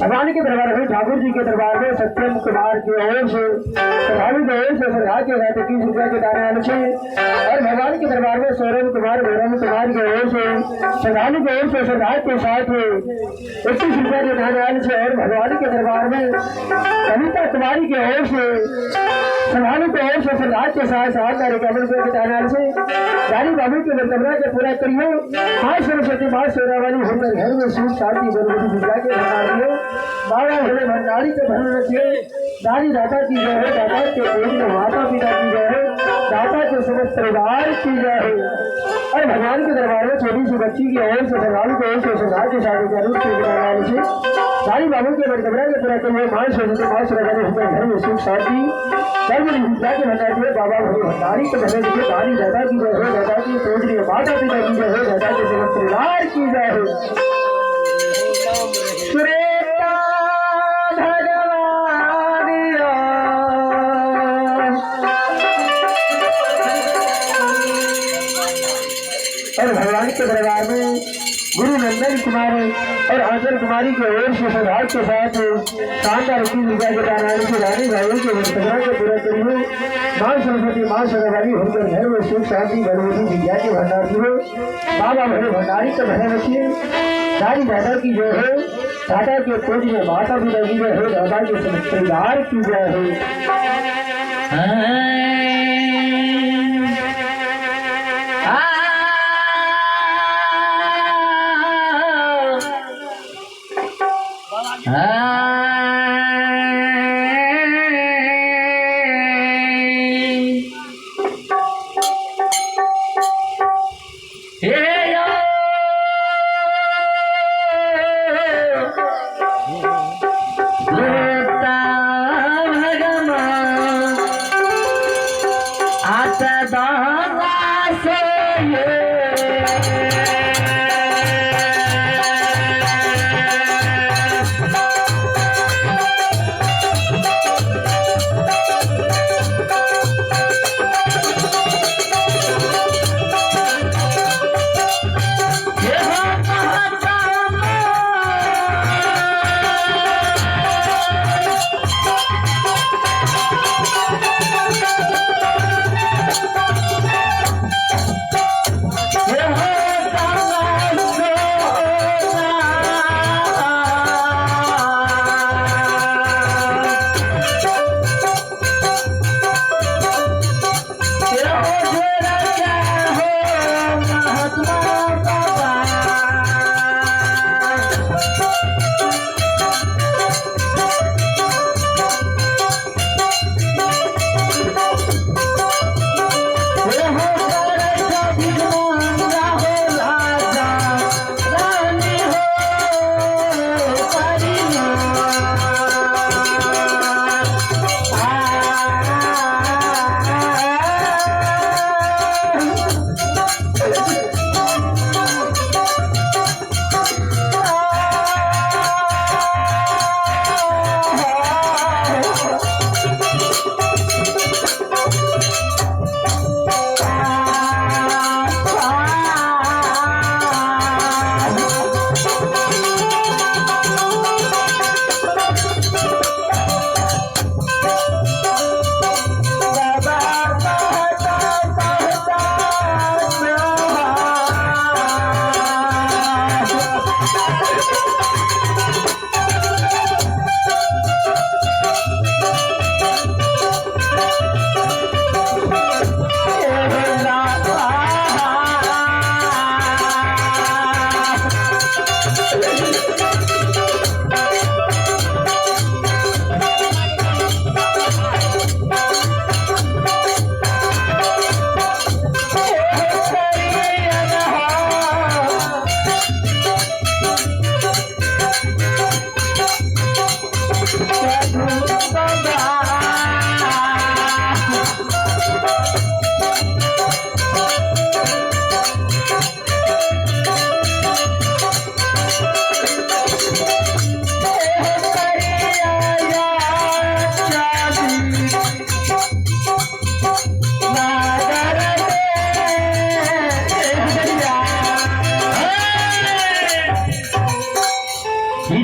भगवान के दरबार में, ठाकुर जी के दरबार में सत्यम कुमार की ओर से श्रद्धालु की ओर से श्रद्धा के साथ 21 रुपया के दान आने से और भगवान के दरबार में सौरभ कुमार गौरव कुमार की ओर से श्रद्धालु की ओर से श्रद्धा के साथ 21 रुपया के दान आने से और भगवान के दरबार में कविता कुमारी की ओर से श्रद्धालु की ओर से श्रद्धा के साथ 751 रुपये के दान आने से दानी बाबू के मनकमना के पूरा करियो। माँ सरस्वती माँ शेरा वाली होकर घर में सुख शांति बरगति विद्या के भंडार दियो। बाबा भोले भंडारी के भरण रखिए। दानी दाता की जय हो, दाता के प्रेम में माता पिता की जय हो, दाता के समस्त परिवार की जय हो। और भगवान के दरबार में छोटी सी बच्ची की ओर से श्रद्धालु की ओर से श्रद्धा के साथ से दानी बाबू के मनकमना के पूरा करिए। माँ सरस्वती माँ शेरा वाली होकर घर में सुख शांति बरगति विद्या के भंडार दिए। बाबा भोले भंडारी के भरण रखिए। दानी दाता की जय हो, दाता की पूजनीय माता पिता की जय हो, दाता के समस्त परिवार की जय हो। श्रेता भगवान और भगवान के दरबार में गुरु नंदन आनंद कुमार और आंचल कुमारी की ओर से सौभाग्य के साथ शानदार 21 रुपया के दान आने से रानी भाइयों के मनोकामना को पूरा करिए। माँ सरस्वती, माँ सरवाली होकर घर में सुख, शांति, भगवती विद्या के भंडार की हो। बाबा भरे भंडारी का भय रखिए। दादी दादा की जय हो। दादा के पूज में माता पिता की जय हो। दादा के परिवार की जय हो।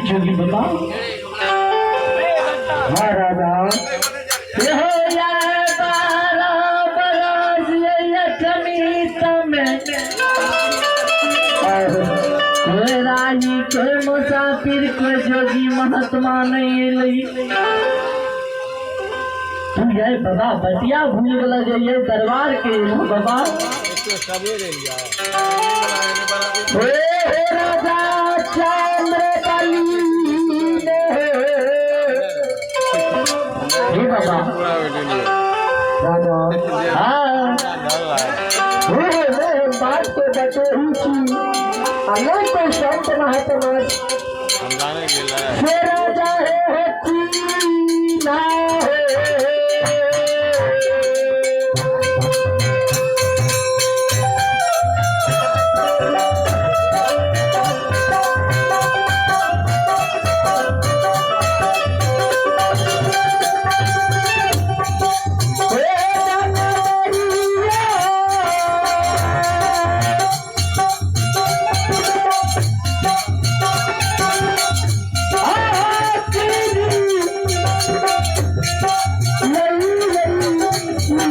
जोगी बाबा। हाँ राजा। राजी कोई मुसाफिर, कोई जोगी महात्मा नहीं लई। तू ये बाबा बतिया भूल गला जे ये दरबार के बाबा। हे राजा चंद्रकली ने, हे बाबा। राजा। हाँ। मैं बात के बचे ही थी अनेक कोई संत महात्मा से राजा है ना है।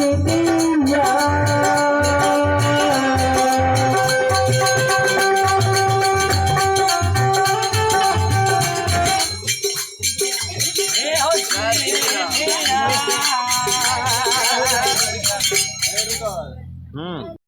पिया। हम्म।